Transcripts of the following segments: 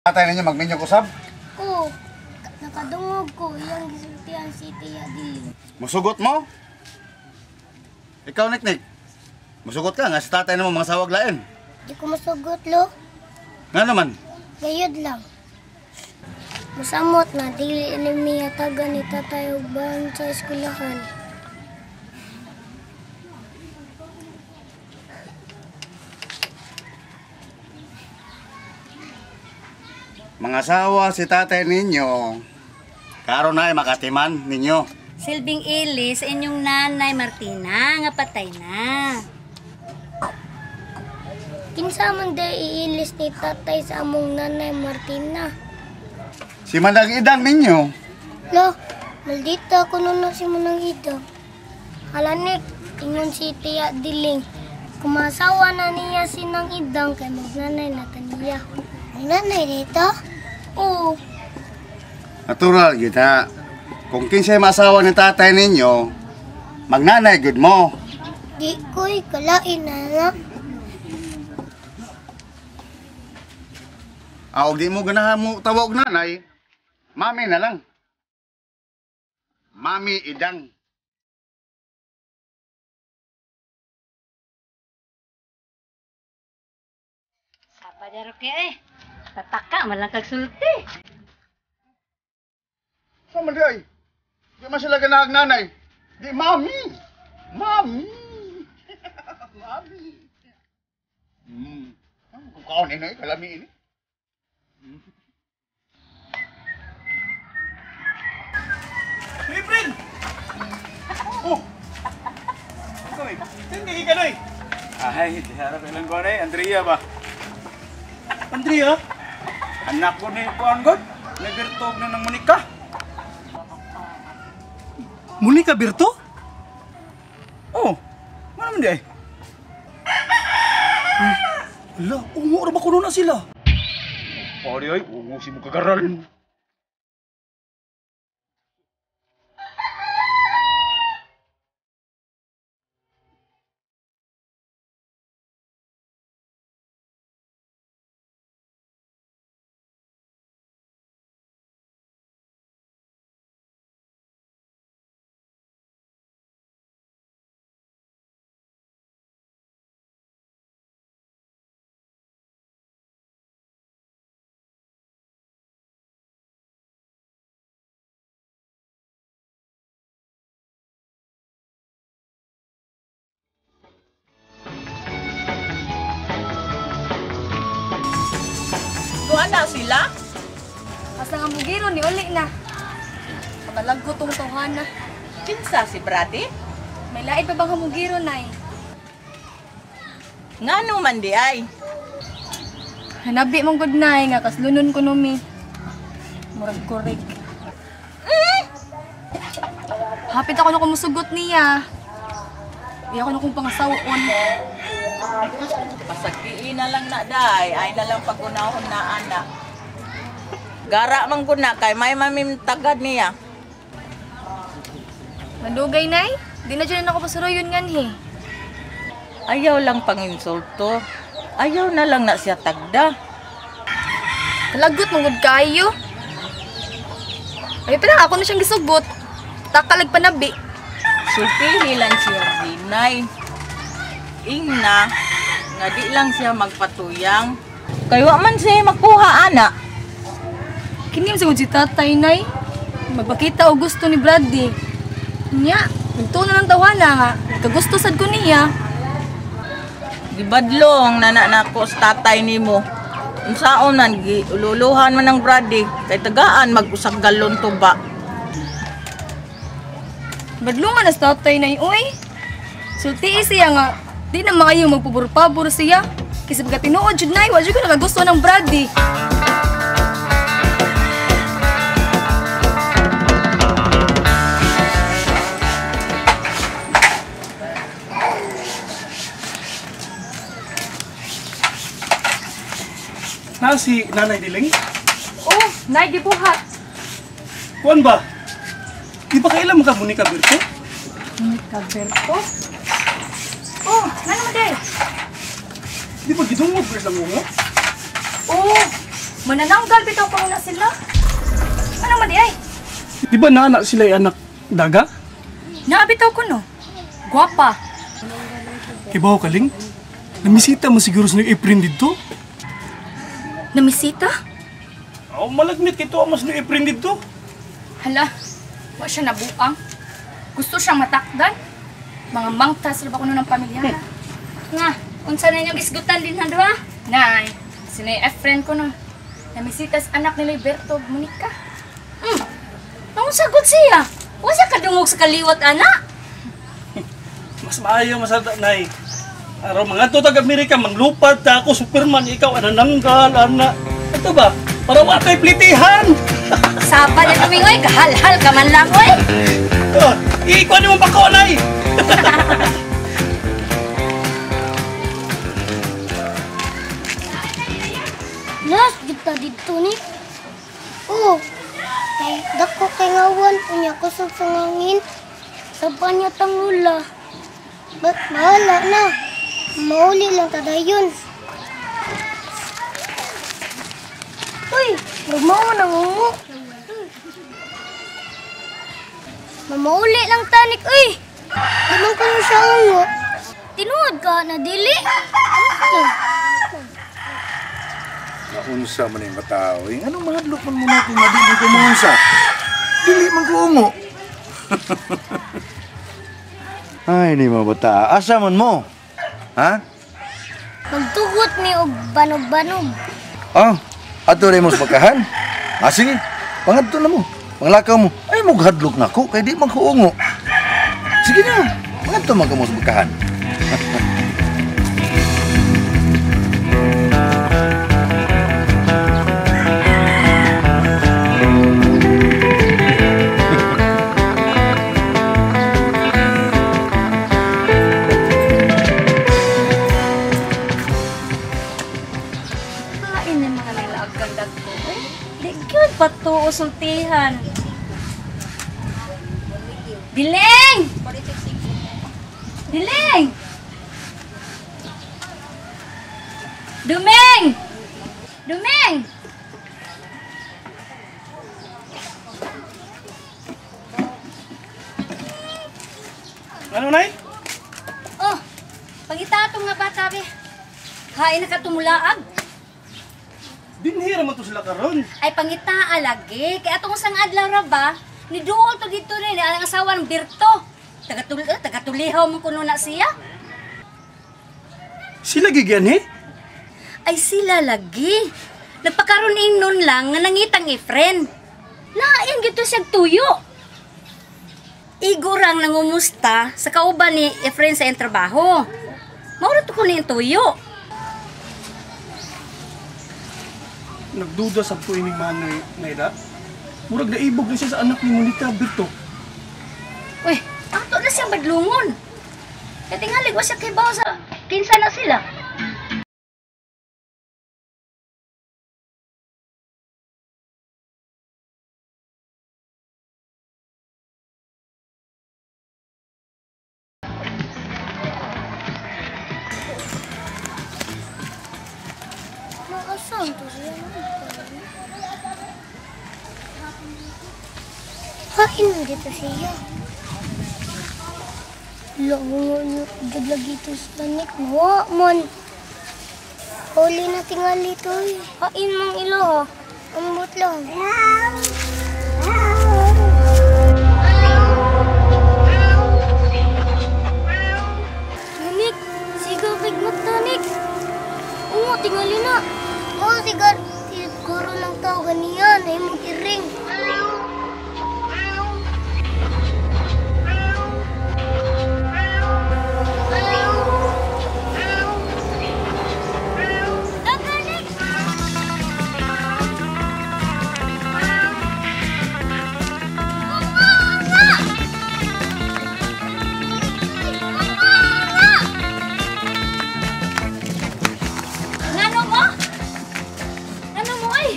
Tatay ninyo magminyo kusab? Oo. Nakadungog ko iyang gisultihan si Tia Diling. Musugot mo? Ikaw, Niknik. Musugot ka nga si tatay nimo mga sawag lain. Di ko masugot, lo. Nga naman. Gayod lang. Musamot na dili ni miya taga ni tatay og baon sa eskwelahan. Mga asawa si tatay ninyo, karon ay makatiman ninyo. Silbing ili sa inyong nanay Martina nga patay na. Kinsa man day iilis ni tatay sa among nanay Martina? Si Manang Idang ninyo. Lo, maldita kuno na si Manang Idang. Halanik, ingon si Tia Diling. Kumasawa na niya si Nang Idang kay magnanay na taniya. Magnanay dito? Oo. Natural gyud na. Kung kinsay maasawa ni tatay ninyo, magnanay gyud mo. Di ko'y kalain na na. Ah, og di mo ganahan mo tawag nanay, mami na lang. Mami Idang. Saba daro kay eh. Tataka man lang kag sulti. Sa man di ay? Di man sila ganahag nanay. Di mami. Mami. Mami. Kung kaon ini, kalami ini. April! Oh! Ikaw eh, hindi ka noy. Ay, di harap ilang ko na eh. Andrea ba? Andrea? Anak ko ni Kuan God. Nagirtog na ng Monica. Monica Berto? Oh, mana man di ay? Ala, ungo ra ba kuno na sila? Pari ay, ungo si mo kagaral. Tuwa na sila? Asa nga mugiro ni uli na. Kabalag ko tong tawhana. Kinsa si Brady? May lain pa bang hamugiro, nay? Ngano man di ay? Hanabi mong good nay nga kaslunon ko numi. Murag korek. Hapit ako na kumusugot niya. Iya ko na kong pangasawaon. Pasakiin na lang na day, ay na lang pagunahon na anak. Gara man ko na kay may mamim tagad niya. Nadugay, nay? Di na dyan ako pasuroyon nganhi. Ayaw lang panginsulto. Ayaw na lang na siya tagda. Kalagot mong good kayo. Ay pa ako na siyang gisugot. Takalag panabi. Sultihi lang siya dinay. Ingna nga di lang siya magpatuyang. Kay wa man siya magkuha ana. Kini man si tatay, nay. Magpakita og gusto ni Brady. Nya, nagtuon na ng tawana nga. Kagusto sad ko niya. Gibadlong na nako sa tatay nimo. Unsaon man giululuhan man ng Brady kay tagaan mag-usag galon tuba. Badlungan na sa tatay, nay, uy. Sulti siya nga di na maayo magpabor-pabor siya. Kasi pagka tinuod jud nay, wa jud ko nakagusto ng Brady. Na si Nanay Diling? Oh, nay gibuhat. Kuan ba? Di ba kailan ka Monica Berto? Monica Berto? Oh, ngano man day? Di ba gidungog ba lang ungo? Oh, Manananggal bitaw pa na sila. Ano man di ay? Di ba nana sila ay anak daga? Naa bitaw ko no. Gwapa. Kibaw kaling? Namisita mo siguro sa niyong Efren dito? Namisita? Oh, malagnit kay tuwa mas niyong Efren dito. Hala, wa siya nabuang. Gusto siyang matakdan. Mga mangtas ra ba kuno ng pamilya. Nga, unsa na inyong gisgutan din ha duha? Nay, si Nay Efren ko no. Namisita sa anak ni Berto Monica. Ang sagot siya. Wa siya kadungog sa kaliwat ana. Mas maayo masada nay. Araw mga to taga Amerika manglupad ta ako Superman ikaw anananggal ana. Ito ba? Para wa kay plitihan. Sapa na dumingoy, kahalhal ka man lang oy. Oh, ikuan mo bako nay. Las kita dito ni. Oh, kay dako kay ngawan unya kusog sa ngangin. Sa niya tangula. Ba't bahala na. Mauli lang tadayon. Uy, gumao nang ungo. Mamauli lang tanik, uy. Di man ko siya ungo. Tinuod ka na dili. Ano? Naunsa man yung matao. Yung anong mahadlok man muna kung nga dili ko maunsa? Dili man ko ungo. Ay, ni mga bata. Asa man mo? Ha? Magtugot ni og banog-banog. Ah, ato rin mo sa pagkahan? Ah, sige. Pangadto na mo. Panglakaw mo. Ay, maghadlok na ko. Kaya di man ko ungo. Sige na. Pangadto man ka mo sa pagkahan. Kain yung mga nalaag kang dagko. Eh, di gyud patuo sultihan. Diling! Diling! Dumeng! Dumeng! Ano nay? Oh, pangita atong nga bata be. Hain na ka tumulaag. Dinhira man to sila karon. Ay pangitaa lagi. Kay atong usang adlaw ra ba? Ni duol to dito ni ang asawa ng Berto. Tagatulihaw man kuno na siya. Sila gigyan eh? Ay sila lagi. Nagpakaroon ingnon lang nga nangitang Efren. Lain gito siyang tuyo. Igor ang nangumusta sa kauban ni Efren sa iyang trabaho. Mauro to ko ni tuyo. Nagduda sa ko ining manay Naida. Murag naibog na siya sa anak ni Monica Berto. Uy, ato na siyang badlungon. Kaya tingali, wa siya kibaw sa kinsa na sila. Nakasaan to siya? Kain dito siya. Lango jud lagi to sa tanik. Wa man. Huli na tingali to eh. Kain mang ilo ha. Ambot lang. Nanik, sigaw kay matanik. Oo, tingali na. Oo, siguro ng tao ganiyan. Ay mong iring. Ngano mo? Ngano mo ay?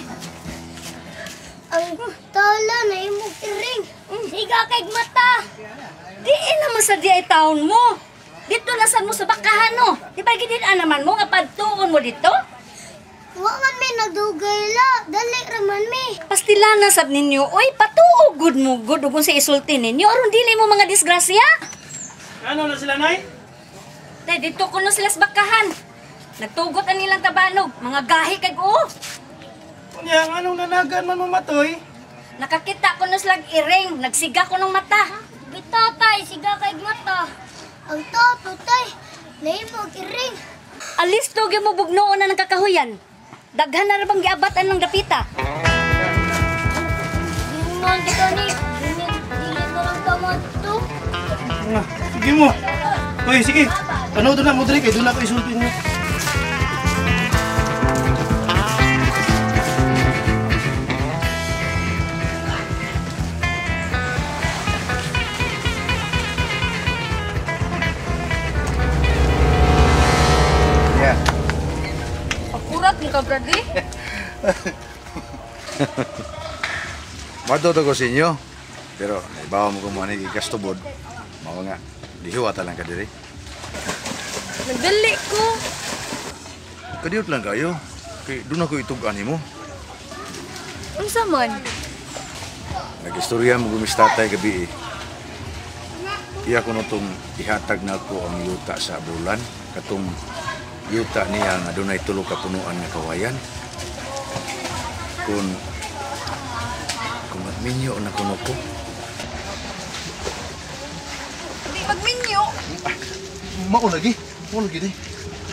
Ang tala na imong iring. Siga kay mata. Diin naman sa di ay taon mo. Dito na sad mo sa bakahan no. Di ba gidin naman mo nga padtuon mo dito? Wa man mi nagdugay la, dali ra man mi. Pastilana sab ninyo, oy, patuo gud mo gud ug unsa isulti ninyo aron dili mo mga disgrasya. Ano na sila, Nay? Day, dito kuno sila sa bakahan. Nagtugot ang ilang tabanog, mga gahi kag oo. Unya, anong nanagan man mo matoy? Nakakita kuno sila iring, nagsiga ko ng mata. Bitatay, siga kay mata. Ang toto tay, nahimog iring. Alis to gyud mo bugnoon na ng kakahuyan. Daghan na ra bang giabatan ng dapita. Di man di ka ni, dili dili na lang tama to. Nga, sige mo. Hoy, sige. Panood na mo diri kay doon ako isulti niyo. Yeah. Pakurat mo ka, Brady. Matuto ko sa inyo. Pero naibawa mo kung ano ikastubod. Mao nga, dihiwata lang ka diri. Nagdali ko. Kadiyot lang kayo. Kay doon ako itug-an mo. Unsa man? Nag-istorya mo gumis tatay gabi eh. Iya ko na itong ihatag na ko ang yuta sa bulan. Katong yuta niya nga dunay tulo ka punuan nga kawayan. Kung magminyo na kuno ko. Di magminyo. Mao lagi, mao lagi day.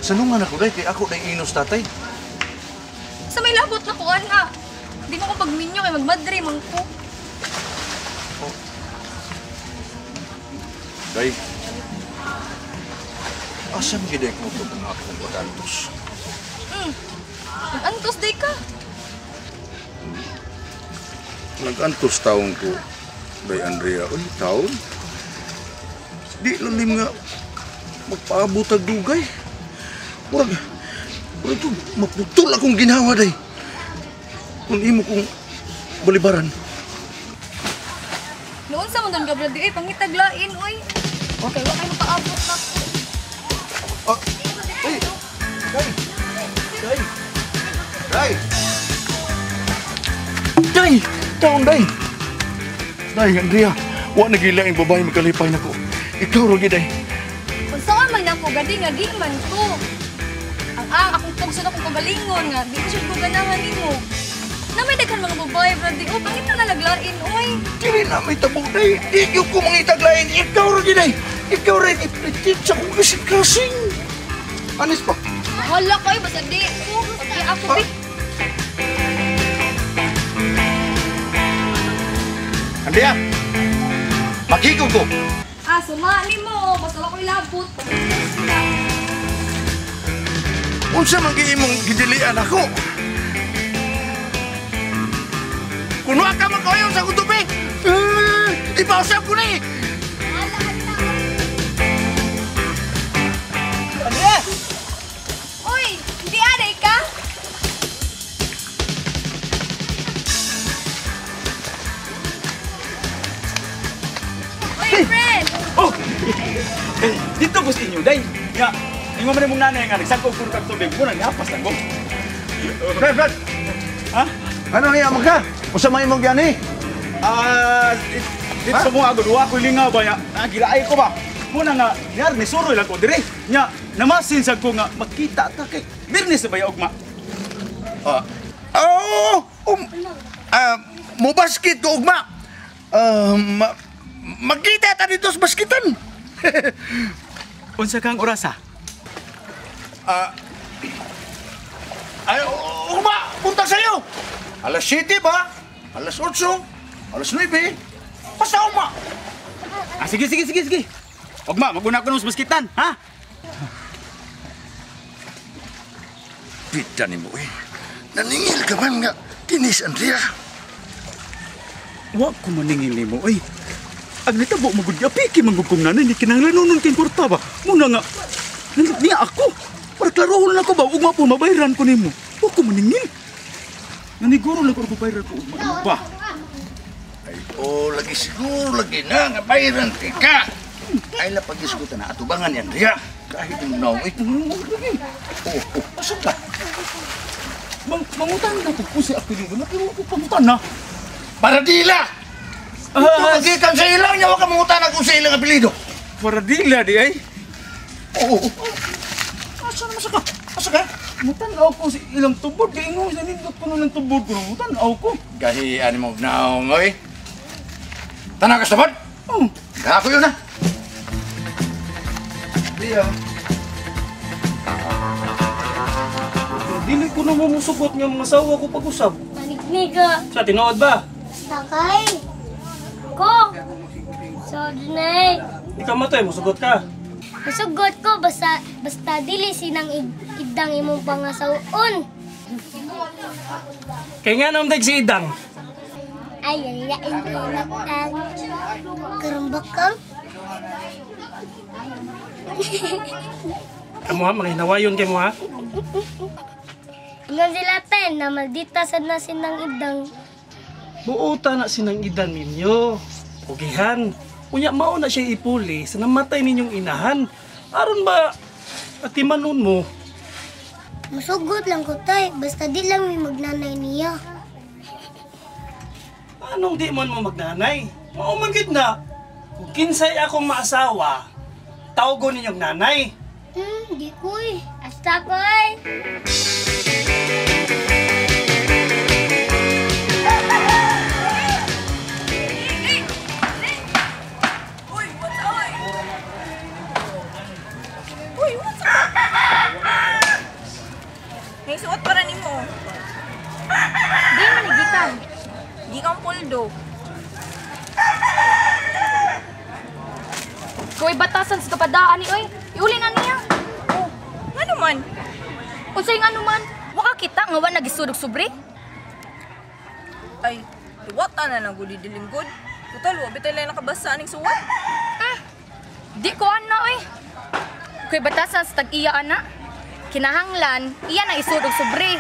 Sanungan ako day kay ako day inos tatay. Sa may labot na kuan ha. Di mo ko pagminyo kay magmadre man ko. Day. Asa man gid ko to kung akong pag-antos? Nag-antos day ka. Nag-antos taon ko, Day Andrea. Uy, taon? Di lalim nga magpaabot og dugay. Murag, murag to, maputol akong ginawa, day. Kung imo kong balibaran. Noon sa man ka, Brady, ay pangitaglain, oy. Okay, wa kay mapaabot na ko. Ah, ay, day, day, day. Day, taon, day. Day, Andrea, wa nagila ang babae makalipay nako. Ikaw ra gid, day. Unsa man nako gadi nga di man ko. Ang akong pugso na akong kagalingon nga di ko siya ko ganahan nimo. Na may daghan mga babae, Brady. Oh, pangita na laglain, oy. Dili na may tabog, day. Di gyud ko mangitaglain. Ikaw ra gid, day. Ikaw ra ipretid sa akong kasing-kasing. Anis pa? Bahala kayo, basta di ko. Pag ako, bi. Andrea, makikog ko. Ah, suma nimo. Basta wa ko'y labot. Unsa man gyud imong gidilian ako? Kuno ka man kayo sa akong tubig. Ipausap ko ni. Andrea! Oy, hindi aday ka? Oy, friend! Oh! Eh, dito ko sa inyo, day. Nga, ingon man imong nanay nga nagsangkog puro kag tubig mo nang hapas lang ko. Fred, Fred! Ha? Ano niya mo ka? Unsa may imong gani? Ah, dito sa mga agad, wa ko'y lingaw ba niya? Nagilaay ko ba? Muna nga, niyar ni suroy lang ko dire. Nya, namasin sad ko nga makita ta kay Birnis na ba ya ugma? Oh, mo basket ko ugma. Magkita ta dito sa baskitan. Unsa kang orasa? Ay, ugma, punta sa'yo. Alas 7 ba? Alas 8? Alas 9? Basta ugma. Ah, sige, sige, sige, sige. Ugma, maguna ko ng baskitan, ha? Pita ni mo eh. Naningil ka man nga. Tinis, Andrea. Wa ko maningil nimo, oy. Ang nitabo mo gud apiki man gud kong nanay ni kinahanglan nun kay kwarta ba. Muna nga niya ako. Para klarohon lang ko ba ugma po mabayran ko nimo. Wa ko maningil. Naniguro lang ko babayran ko ugma ba. Ay, oh, lagi siguro lagi na nga bayran ti ka. Ay la pagisgutan na atubangan ni Andrea. Kahit yung naong ito. Oh, oh, asa ka? Mangutan na ko si apelyido. Nakiwa ko pangutan na. Paradila! Gikan sa ilang niya, wag ka mangutan kung sa ilang apelyido. Paradila di ay. Oo. Asa naman sa ka? Asa ka? Mutan-aw ko sa ilang tubod. Giingon sa nindot ko ng tubod ko. Mutan-aw ko. Gahian mo naong, oy. Tanaw ka sa tubod? Oh. Gako yun na. Diya. Dili ko na mumusugot nga mga asawa ko pag-usab. Panigniga. Sa tinuod ba? Sakay. Ko. So, Nay. Ikaw matay, musugot ka. Musugot ko basta dili sinang idang imong pangasaon. Kaya nga naman si Idang. Ay, lain ang karumbakang. Kamu ha, mga hinawayon kay mo ha? Ingon sila tayo na maldita sad na sinang idang. Buota na sinang idang ninyo. Ugihan. Unya mao na siya ipuli sa namatay ninyong inahan. Aron ba atimanon mo? Musugot lang ko tay, basta di lang may magnanay niya. Anong di man mo magnanay? Mao man gid na. Kung kinsay akong maasawa, tawgon ninyong nanay. Di ko eh. Asta ko eh. Uy, what's up? Naisuot para nimo. Di man gikan. Gikan puldo. Koy batasan sa kapadaan ni oy. Iuli na niya. Oh, ngano man? Unsay ngano man? Wa ka kita nga wa nagisudog sobre? Ay, duwata na lang gud dilinggod. Total wa bitay lang nakabasa aning suwat. Di ko ana oy. Koy batasan sa tag-iya ana. Kinahanglan iya na isudog sobre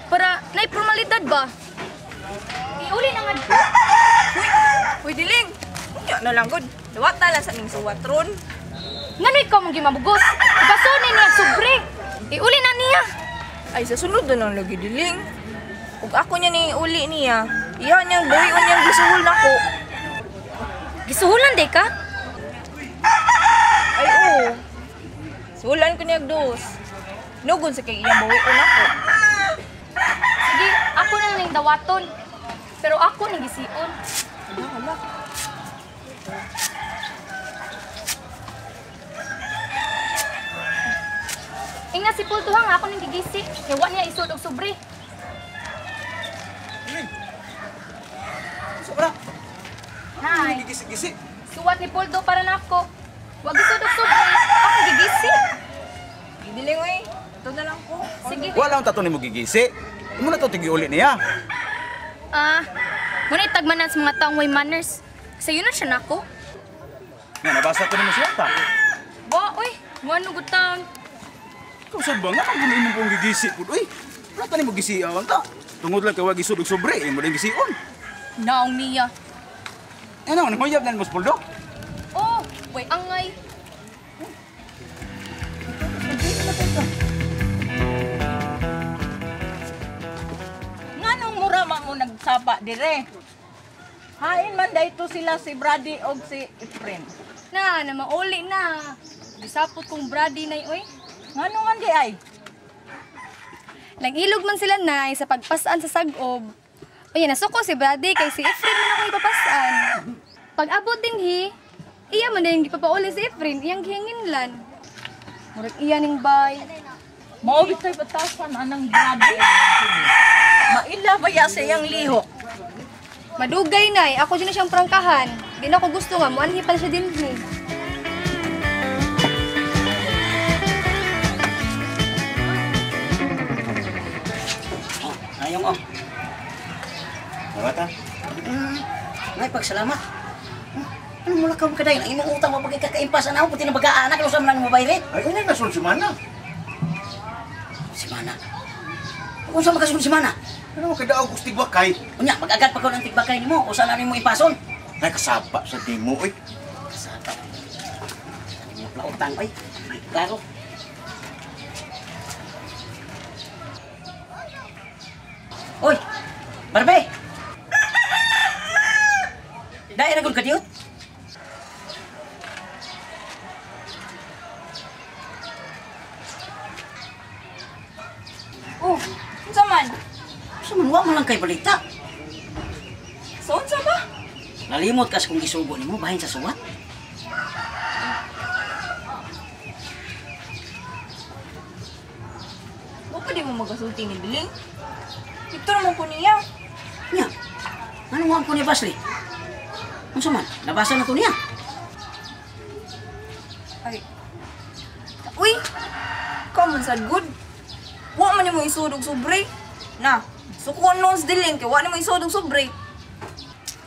para nay formalidad ba? Iuli na nga. Uy, diling. Unya na lang gud. Duwata lang sa ning suwat ron. Ngano ikaw mong gimabugos? Ipasunin niya ang sobre. Iuli na niya. Ay, sa sunod na lang lagi diling. Ug ako niya ni uli niya. Iya niyang buhion niyang gisuhol nako. Gisuhulan day ka? Ay, oo. Suhulan ko niya dos. Nugon sa kay iyang buhion nako. Sige, ako na lang dawaton. Pero ako ning gision. Hala, hala. Ingna si Pulto ha, nga ako ning gigisi. Kay wa niya isod og sobre. Sobra. Hi. Gigisi-gisi. Suwat ni Pulto para nako. Wa gisud og sobre. Ako gigisi. Diling oy. Ito na lang ko. Sige. Wala ang tato nimo gigisi. Imo na to tigi-uli niya. Ah, muna itagmanan sa mga taong way manners. Sayo na siya nako. Nga nabasa ko nimo siya ta. Ba, oy, ngano gud taon? Ikaw sa ba nga kung imong pong gigisi pud oy. Wala ta nimo gisiawan ta. Tungod lang kay wa gisud og sobre, imo din gision. Naong niya. Ano, nanguyab na nimo sa Puldo? Oh, way angay. Nganong mura mo nagsapa dire? Hain man dayto sila si Brady og si Efren. Na, na mauli na. Gisapot kong Brady nay oy. Ngano man di ay? Lang ilog man sila nay sa pagpasaan sa sag-ob. Uy, nasuko si Brady kay si Efren man ako ipapasaan. Pag abot din hi, iya man din gipapauli si Efren, iyang gihinginlan. Murag iya ning bay. Mao bitay batasan anang Brady. Maila ba ya sa iyang lihok? Madugay nay, ako dyan na siyang prangkahan. Di na ako gusto nga, muanhi pa siya din hi. Ayong oh. Nawata. Nay, pagsalamat. Ano mo lang ka kadayon? Ang imong utang mo pagkakaimpas ana puti na baga anak lusa man lang mo bayret. Ay, una na sun semana. Simana. Unsa man kasun simana? Ano mo kay daog og tigbakay? Unya, mag-agad pa ko ng tigbakay nimo, usa na nimo ipason. Ay kasapa sa dimo oy. Kasapa. Ano mo plautang oy? Klaro. Barbe! Dahil na ka diyot? Oh, unsa man? Unsa man, wa man lang kay balita. So, unsa ba? Nalimot kas kung gisugo nimo bahin sa suwat. Wa pa di mo magasulti ni Biling. Ito naman ko niya. Nya. Ano wa ko ni Basli? Unsa man? Nabasa na to niya. Ay. Uy. Come on sad good. Wa man nimo isod og sobre. Na, sukuan noon sa Diling kay wa nimo isod og sobre.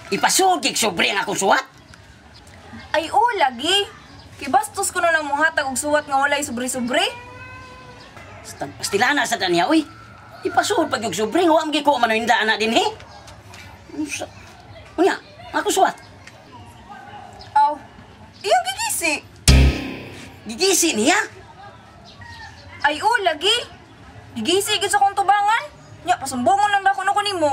Ipasud kig sobre ang akong suwat. Ay oo lagi. Kay bastos ko na lang mohatag og suwat nga walay sobre-sobre. Pastilana sa niya, uy. Ipasud pag yung sobre nga wa man ko manuinda ana dinhi. Unsa? Unya, ako suwat. Aw. Iyong gigisi. Gigisi niya? Ay oo lagi. Gigisi gid sa akong tubangan. Nya pasumbongon lang dako nako nimo.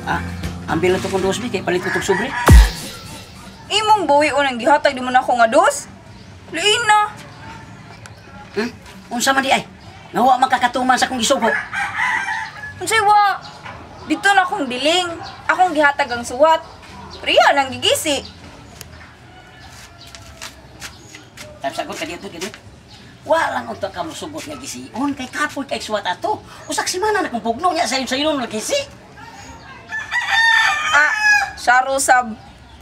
Ah, ambil na to kong dos, kay palit ko tong sobre. Imong buwi o nang gihatag di mo na ako nga dos. Liin na. Unsa man di ay? Nawa man kakatuman sa akong gisugo. Unsay wa? Dito na akong diling. Akong gihatag ang suwat. Priya nang gigisi. Sagot ka dito, dito. Wa lang unta ka mosugot nga gision kay kapoy kay suwat ato. Usak si mana na kung pugno niya sayon-sayon nga gisi. Ah, saro sab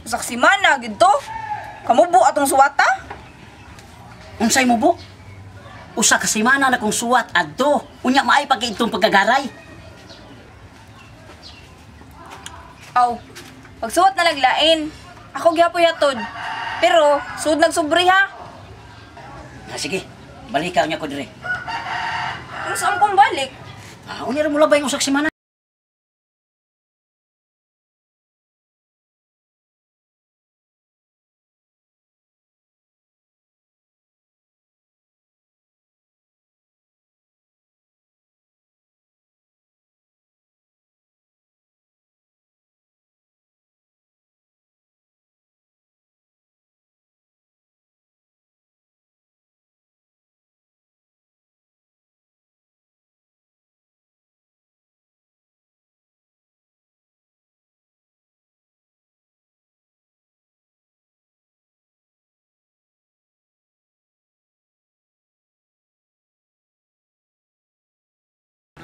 usak si mana gidto. Kamubo atong suwata? Unsay mubo? Usa ka semana na kung suwat adto. Unya maay pag itong pagkagaray. Aw, pagsuwat na laglain. Ako gihapoy hatod. Pero sud nagsubre ha. Ah, sige, balikaw niya ko dire. Unsa ang kong balik? Ah, unya ra mo labay ang usak semana.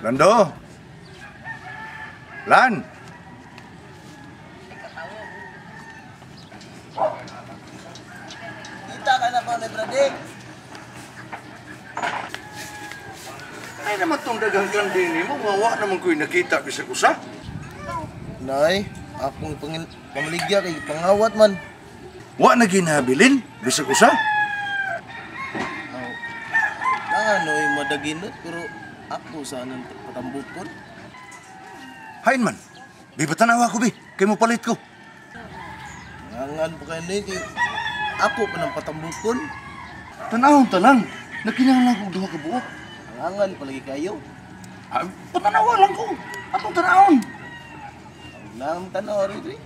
Lando! Lan! Kita ka na pa ni Brade. Ay naman tong daghang kandini mo, mawa naman ko'y nakita bisag usa. Nay, akong pamaligya kay pangawat man. Wa na ginabilin bisag usa. Ano ay madaginot pero ako sa anong patambukon. Hain man, bi patanawa ko bi, kay mo palit ko. Ngangan pa kayo kay ako pa ng patambukon. Tanahon ta lang, nakinahanglan kog duha ka buok. Ngangan palagi kayo. Ah, patanawa lang ko, atong tanahon. Ang lang tanaw rin.